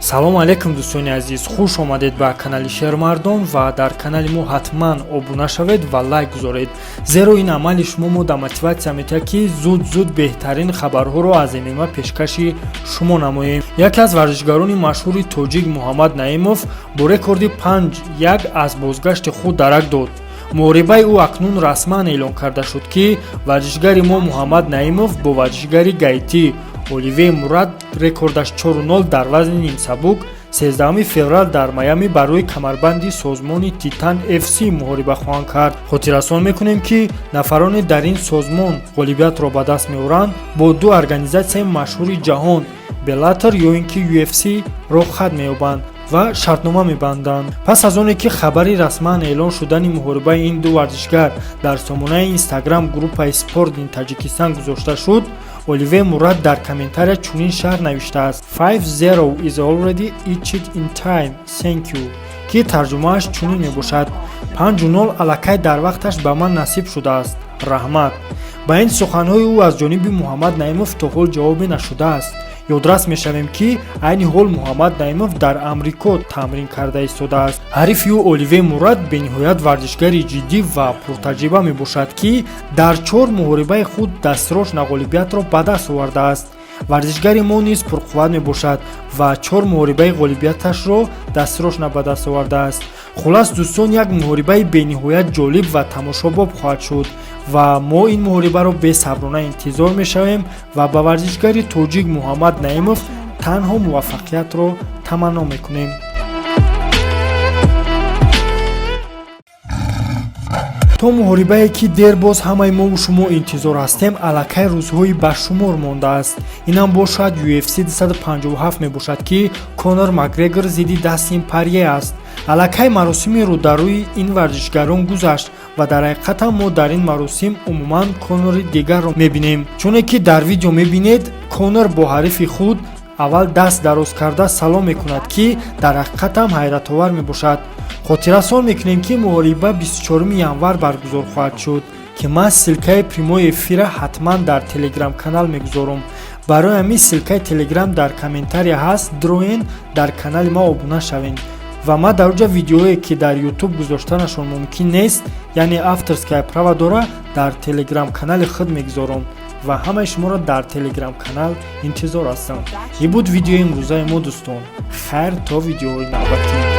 Салому алейкум, дӯстони азиз, хуш омадед ба канали Шермардон ва дар канали мо ҳатман обуна шавед ва лайк гузоред, зеро ин амали шумо мо да мотиватсия метиҳад, ки зуд зуд беҳтарин хабарҳоро аз ММА пешкаши шумо намоем. Яке аз варзишгарони машҳури тоҷик Муҳаммад Наимов бо рекорди 5-1 аз бозгашти худ дарак дод. Муҳорибаи ӯ акнун расман эълон карда шуд, ки варзишгари мо Муҳаммад Наимов бо варзишгари гаитӣ Оливье Мурад, рекордаш 4-0, дар вазни нимсабук 13 феврал дар Майами барои камарбанди созмони Титан FC муҳориба хоҳанд кард. Хотиррасон мекунем, ки нафароне дар ин созмон ғолибиятро ба даст меоранд, бо ду организатсияи машҳури ҷаҳон, Беллатор ё ин ки UFC, роҳ хат меёбанд ва шартнома мебанданд. Пас аз оне ки хабари расман эълон шудани муҳорибаи ин ду варзишгар дар сомонаи Инстаграм группаи Спорт ин Таҷикистон гузошта шуд, Оливье Мурад дар комментария чунин шарҳ навиштааст: "5-0 is already etched in time, thank you", ки тарҷумааш чунин мебошад: 5-0 аллакай дар вақташ ба ман насиб шудааст, раҳмат. Ба ин суханҳои ӯ аз ҷониби Муҳаммад Наимов то ҳол ҷавобе нашудааст. Ёдрас мешавем, ки айни ҳол Муҳаммад Наимов дар Амрико тамрин карда истодааст. Ҳарифи ӯ Оливье Мурад бениҳоят варзишгари ҷиддӣ ва пуртаҷриба мебошад, ки дар чор муҳорибаи худ дастрош ғолибиятро ба даст овардааст. Варзишгари мо низ пурқувват мебошад ва чор муҳорибаи ғолибияташро дастрошна ба даст овардааст. Хулас, дӯстон, як муҳорибаи бениҳоят ҷолиб ва тамошобоб хоҳад шуд ва мо ин муҳорибаро бесаброна интизор мешавем ва ба варзишгари тоҷик Муҳаммад Наимов танҳо муваффақиятро таманно мекунем. То муҳорибае, ки дербоз ҳамаи мову шумо интизор ҳастем, аллакай рӯзҳои ба шумор мондааст. Инам бошад UFC 257 мебошад, ки Конор Макгрегор зидди Дастин Парье аст. Аллакай маросими рӯдарӯи ин варзишгарон гузашт ва дар ҳақиқатам мо дар ин маросим умуман Конори дигарро мебинем. Чуне ки дар видео мебинед, Конор бо ҳарифи худ аввал даст дароз карда салом мекунад, ки дар ҳақиқатам ҳайратовар мебошад. Хотиррасон мекунем, ки муҳориба 24 январ баргузор хоҳад шуд, ки ман ссылкаи прямой эфира ҳатман дар Телеграм-канал мегузорам. Барои ҳамин ссылкаи Телеграм дар комментария ҳаст, дроен дар канали ма обуна шавед ва ман дар оҷа видеое, ки дар Ютуб гузоштанашон мумкин нест, яъне авторская права дора, дар Телеграм-канали худ мегузорам ва ҳамаи шуморо дар Телеграм-канал интизор ҳастам. Ин буд видеои имрӯзаи мо, дӯстон. Хайр, то видеоҳои навбатӣ.